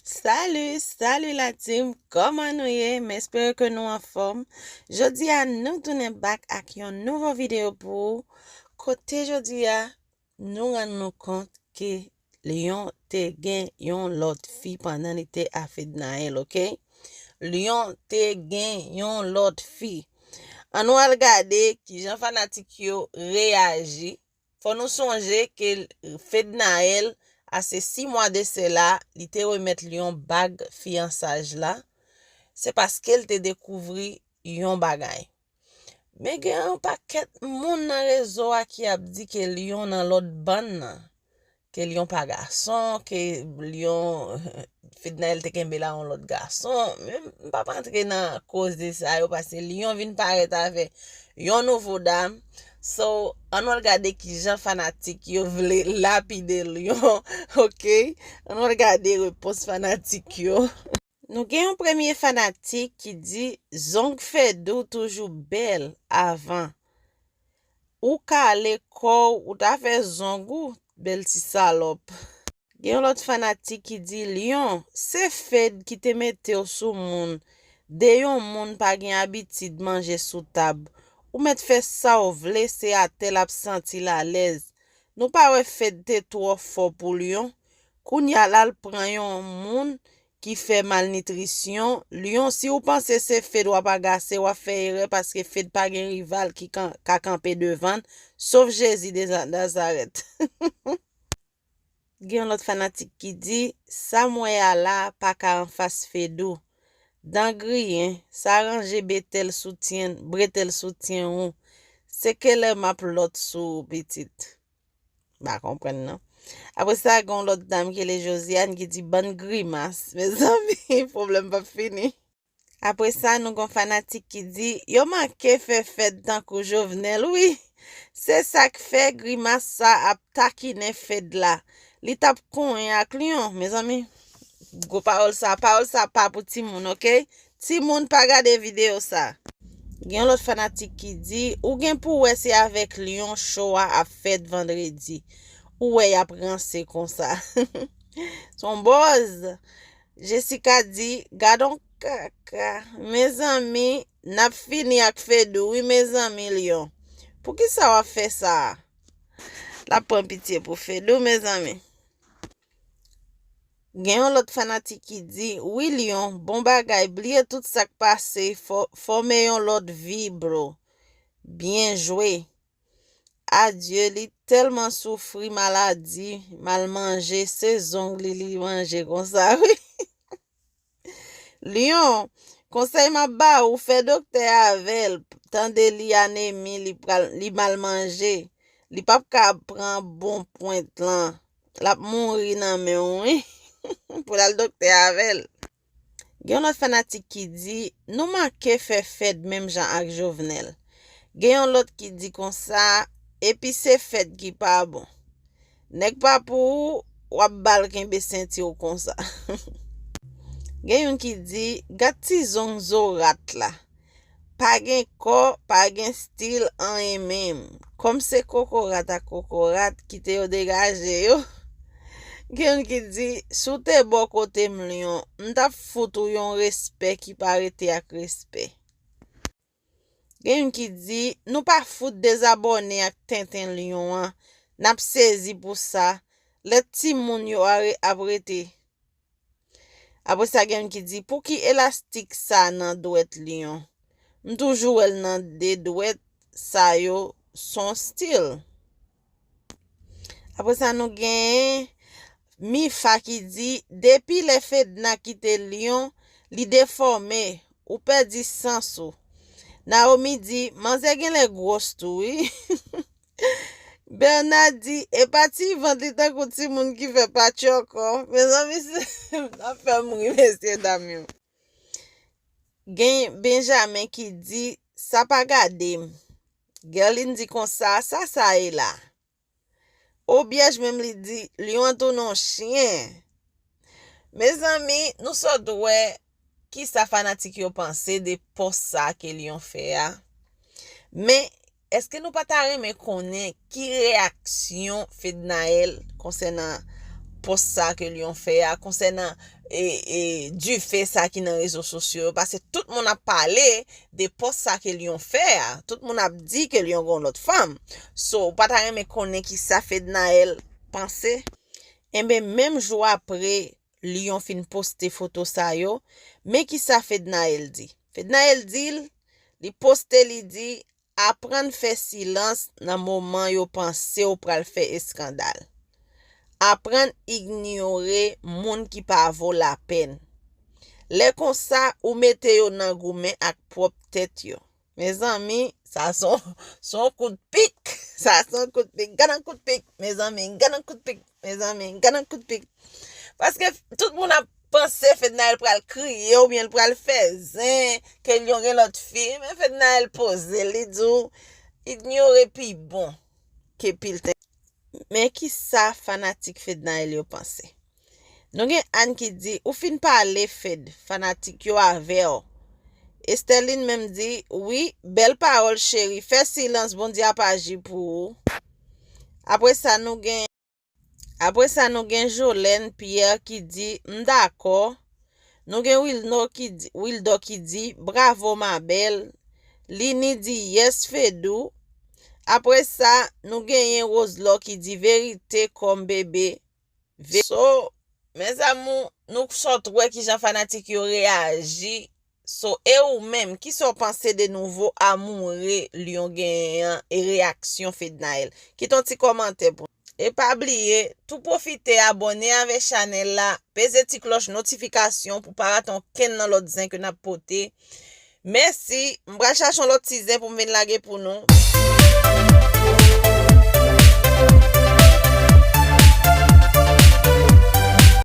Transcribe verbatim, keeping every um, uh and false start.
Salut, salut la team, kòman nou ye? M espere ke nou anfòm. Jodi a, nou tounen back ak yon nouvo videyo pou ou. Kote jodi a, nou rann nou kont ke Lion te gen yon lòt fi pandan li te a Fednaelle, ok? Lion te gen yon lòt fi. Ann nou al gade kijan fanatik yo reyaji. Fò nou sonje ke Fednaelle, a se sis mwa de sela, li te remèt Lion bag fiyansaj la. Se paske l te dekouvri yon bagay. Men gen yon pakèt moun nan rezo a ki ap di ke Lion nan lòt bann nan. Ke Lion pa gason, ke Lion, Fednaelle te kenbe l a yon lòt gason. Men m p ap antre nan koze sa yo, paske Lion vin parèt avè yon nouvo dam. So, ann nou al gade kijan fanatik yo vle lapide Lion, ok? Ann nou al gade repons fanatik yo. Nou gen yon premye fanatik ki di, zong Fedou toujou bèl avan. Ou kale kò w, ou ta fè zong ou, bèl ti salòp. Gen yon lòt fanatik ki di, Lion, se Fed ki te mete w sou moun. De yon moun pa gen abitid manje sou tab. Ou mèt fè sa w vle, se atè l ap santi l alèz. Nou pa wè Fed te twò fò pou Lion? Kounye a la l pran yon moun ki fè malnitrisyon. Lion, si w panse se Fed w ap agase, w ap fè erè paske Fed pa gen rival ki kan, ka kanpe devan l, sof Jezi de Nazarèt. Gen yon lòt fanatik ki di, sa m wè a la pa ka anfas Fedou. Dan griyen, sa ranje betèl soutyen, bretèl soutyen ou. Se kelè m ap lòt sou ou, pitit. M pa konprann non. Apre sa, gen yon lòt dam ki rele Josiane ki di, bann grimas. Mezanmi, pwoblèm p ap fini. Apre sa, nou gen yon fanatik ki di, yo manke fè Fed tankou Jovenel, wi. Se sa k fè grimas sa ap takinen Fed la. Li t ap konyen ak Lion, mezanmi. Gwo pawòl sa, pawòl sa pa pou timoun, ok? Timoun pa gade videyo sa. Gen yon lòt fanatik ki di, ou gen pou wè se avèk Lion show a ap fèt vandredi. Ou wè y ap ranse konsa. Se yon bòz. Jessica di, gad on kaka. Mezanmi, n ap fini ak Fedou, wi, mezanmi, Lion. Poukisa w ap fè sa a? L ap pran pitye pou Fedou, mezanmi. Gen yon lòt fanatik ki di, wi, Lion, bon bagay, bliye tout sa k pase, fò, fòme yon lòt vi, bro. Byen jwe. Adye, li tèlman soufri maladi, mal manje, se zong li, li manje konsa, wi. Lion, konsèy m ap ba ou, fè doktè avè l, tande li anemi, li pral, li mal manje, li p ap ka pran bon pwent lan, l ap mouri nan men w, wi. Pou l al doktè avè l. Gen yon lòt fanatik ki di, nou manke fè Fed menm jan ak Jovenel. Gen yon lòt ki di konsa, epi se Fed ki pa bon. Nèg pa pou ou, w ap ba l kenbe senti w konsa. Gen youn ki di, gad ti zong zo rat la. Pa gen kò, pa gen stil, anyen menm. Kòm se kokorat ak kokorat, kite yo degaje yo. Gen youn ki di, si w te bò kote m, Lion, m t ap fout ou yon respè ki pa rete ak respè. Gen youn ki di, nou pa fout dezabòne ak tenten Lion an, n ap sezi pou sa, lè timoun yo are-, ap rete. Apre sa, gen youn ki di, pouki elastik sa nan dwèt Lion? M toujou wè l nan de dwèt sa yo, s on stil. Apre sa, nou gen Mifa ki di, depi lè Fedna kite Lion, li defòme, ou pèdi sans ou. Naomi di, manzè genlè gwòs tou, wi. Bernard di, epa ti vant li tankou timoun ki fè patchòkò. Mezanmi, se, n ap fè m ri, mesye dam yo. Gen Benjamin ki di, sa pa gade m. Guerline di konsa, sa sa ye la? Obyèj menm li di, Lion an tounen yon chen. Mezanmi, nou sot wè kisa fanatik yo panse de pòs sa ke Lion fè a. Men, èske nou pa ta renmen konnen ki reyaksyon Fednaelle konsènan pòs sa ke Lion fè a, konsènan e, e, dife sa ki nan rezo sosyo yo, paske tout moun ap pale de pòs sa ke Lion fè a, tout moun ap di ke Lion gen yon lòt fanm. So, ou pa ta renmen konnen ki sa Fednaelle panse? Enben, menm jou apre Lion fin poste foto sa yo, men ki sa Fednaelle di. Fednaelle di l, li poste, li di, aprann fè silans nan moman yo panse w pral fè eskandal. Aprann inyore moun ki pa vo lapèn. Lè konsa, ou mete yo nan goumen ak pwòp tèt yo. Mezanmi, sa se yon, se yon kout pik. Sa se yon kout pik. Gad yon kout pik, mezanmi. Gad yon kout pik, mezanmi. Gad yon kout pik. Paske tout moun ap panse Fednaelle pral kriye oubyen l pral fè zen, ke Lion gen lòt fi. Men Fednaelle poze l, li di w, inyore pi bon ke pil ten. Men ki sa fanatik Fednaelle yo panse? Nou gen Anne ki di, ou fin pale, Fed, fanatik yo avè w. Esterline menm di, wi, bèl pawòl, cheri, fè silans, Bondye ap aji pou ou. Apre sa, nou gen, apre sa, nou gen Jolène Pierre ki di, m dakò. Nou gen Wilno ki di, Wildo ki di, bravo, ma belle. Lini di, yes, Fedou. Apre sa, nou genyen Roselò ki di, verite kòm bebe. Ve- So, mes amours, nou sot wè kijan fanatik yo reyaji. So, e ou menm, kisa w panse de nouvo amoureux Lion genyen an e reyaksyon Fednaelle? Kite yon ti kòmantè pou nou. E pa bliye, tou pwofite abòne avè chanèl la, peze ti klòch notifikasyon pou pa rate okenn nan lòt zen ke n ap pote. Mèsi, m pral chache yon lòt ti zen pou m vin lage pou nou.